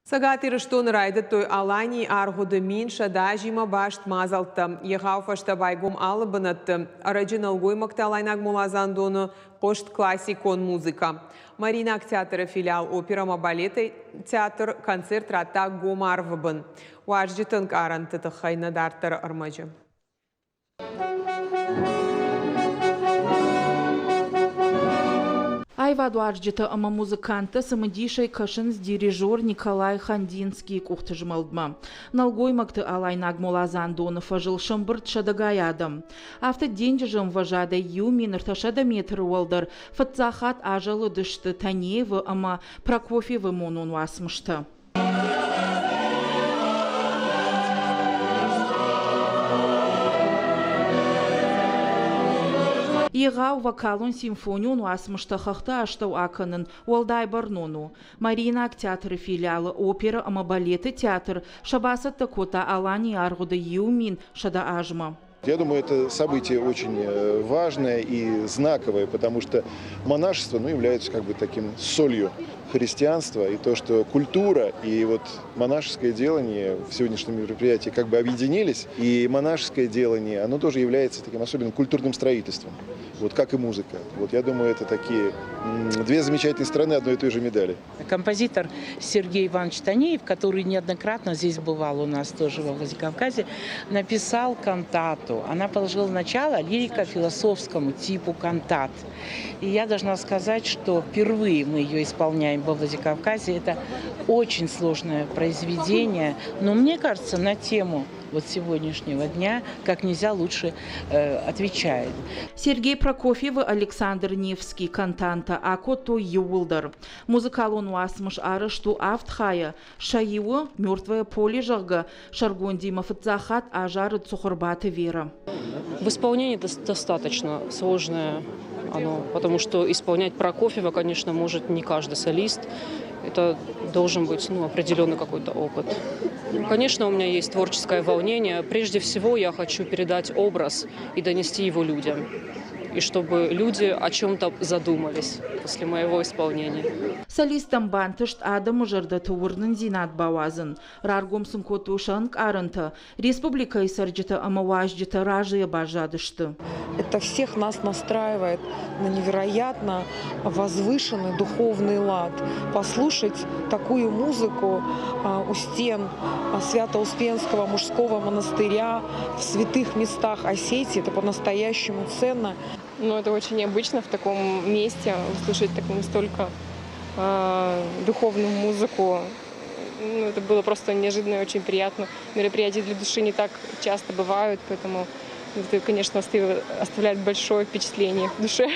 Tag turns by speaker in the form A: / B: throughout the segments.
A: Цӕгат Ирыстоны райдыдтой Аланийы аргъуыды 1100 азимӕ баст мадзӕлттӕ. Егъау фӕзтӕ байгом алы бынӕтты. Ӕрӕджы нӕлгоймӕгты алайнаг моладзандоны хъуыст классикон музыкӕ. Мариинаг театры филиал оперӕ ӕмӕ балеты театр концерт радта гом арвы бын. Уазджыты ӕнкъарӕнты тыххӕй нӕ дарддӕры ӕрмӕджы.
B: Аивадуарзджытӕ ӕмӕ музыканттӕ цымыдисӕй кӕсынц дирижер Николай Хандинскийы къухтызмӕлдмӕ. Нӕлгоймӕгты алайнаг моладзандоны фӕзыл сӕмбырд сӕдӕгай адӕм. Афтӕ денджызы ӕмвӕзадӕй 1300 метры уӕлдӕр фыццаг хатт азӕлыдысты Танеевы ӕмӕ Прокофьевы монон уацмыстӕ. Егъау вокалон-симфонион уацмыстӕ хӕхты астӕу акӕнын уӕлдай бӕрнон у. Мариинаг театры филиалы оперӕ ӕмӕ балеты театр сӕ бацӕттӕ кодта Аланийы аргъуыды 1100 азмӕ.
C: Я думаю, это событие очень важное и знаковое, потому что монашество, ну, является как бы таким солью христианства, и то, что культура и вот монашеское делание в сегодняшнем мероприятии как бы объединились, и монашеское делание, оно тоже является таким особенным культурным строительством, вот как и музыка. Вот я думаю, это такие две замечательные стороны одной и той же медали.
D: Композитор Сергей Иванович Танеев, который неоднократно здесь бывал у нас тоже во Владикавказе, написал кантату. Она положила начало лирико-философскому типу кантат. И я должна сказать, что впервые мы ее исполняем во Владикавказе. Это очень сложное произведение, но мне кажется, на тему вот сегодняшнего дня как нельзя лучше отвечает.
B: Сергей Прокофьевы Александр Невский кантанта акодтой иууылдӕр. Музыкалон уацмыс арӕзт у авд хайӕ, сӕ иуы «Мертвое поле», зӕгъгӕ, сӕргондимӕ фыццаг хатт азарыд Цухуырбаты Вера.
E: В исполнении достаточно сложное оно, потому что исполнять Прокофьева, конечно, может не каждый солист. Это должен быть, ну, определенный какой-то опыт. Конечно, у меня есть творческое волнение. Прежде всего, я хочу передать образ и донести его людям. И чтобы люди о чем-то задумались после моего исполнения.
B: Солисттӕн бантыст адӕмы зӕрдӕты уырнындзинад бауадзын, раргом сын кодтой сӕ ӕнкъарӕнтӕ, республикӕйы цӕрджытӕ ӕмӕ уазджытӕ разыйӕ баззадысты.
F: Это всех нас настраивает на невероятно возвышенный духовный лад. Послушать такую музыку у стен Свято-Успенского мужского монастыря в святых местах Осетии, это по-настоящему ценно.
G: Ну, это очень необычно в таком месте услышать такую настолько духовную музыку. Ну, это было просто неожиданно и очень приятно. Мероприятия для души не так часто бывают, поэтому это, конечно, оставляет большое впечатление в душе.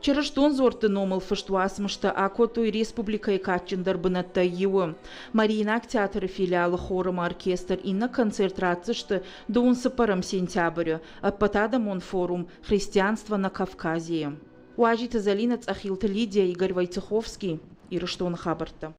B: Чырыстон дзуӕртты номыл фыст уацмыстӕ акодтой республикӕйы кадджындӕр бынӕттӕй иуы. Мариинаг театры филиалы хоры ӕмӕ оркестр иннӕ концерт ратдзысты дыууын цыппӕрӕм сентябры ӕппӕтадӕмон форум «Христианство на Кавказе». Уазиты Зӕлинӕ, Цъӕхилты Лидия, Игорь Войцеховский, Ирыстоны хабӕрттӕ.